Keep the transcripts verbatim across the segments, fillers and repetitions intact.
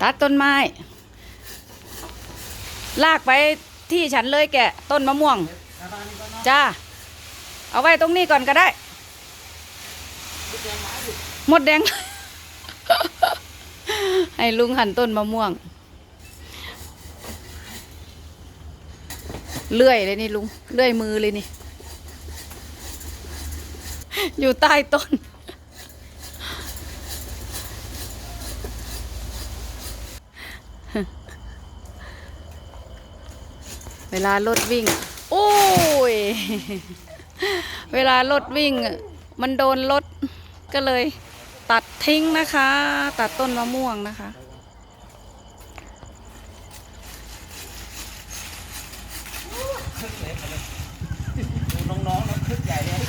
ตัดต้นไม้ ลากไปที่ฉันเลยแกะต้นมะม่วง จ้า เอาไว้ตรงนี้ก่อนก็ได้ มดแดง ให้ลุงหั่นต้นมะม่วง เลื่อยเลยนี่ลุง เลื่อยมือเลยนี่ อยู่ใต้ต้น เวลารถวิ่ง โอ้ย เวลารถวิ่ง มันโดนรถ ก็เลยตัดทิ้งนะคะ ตัดต้นมะม่วงนะคะ ดูน้องๆนะคึกใหญ่เลย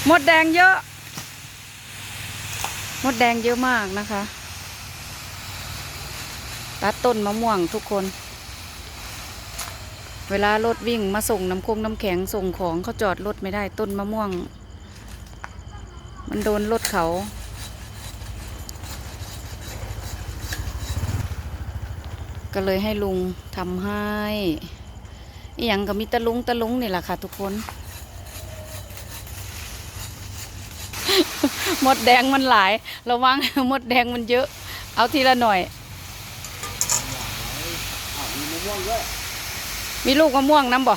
มดแดงเยอะ มดแดงเยอะมากนะคะ ตัดต้นมะม่วงทุกคน เวลารถวิ่งมาส่งน้ำคงน้ำแข็งส่งของเขาจอดรถไม่ได้ต้นมะม่วง มันโดนรถเขา ก็เลยให้ลุงทำให้ อีหยังก็มีตะลุงตะลุงนี่แหละค่ะทุกคน มดแดงมันหลาย ระวัง มดแดงมันเยอะ เอาทีละหน่อย อ้าวมีมะม่วงด้วย มีลูกมะม่วงนำบ่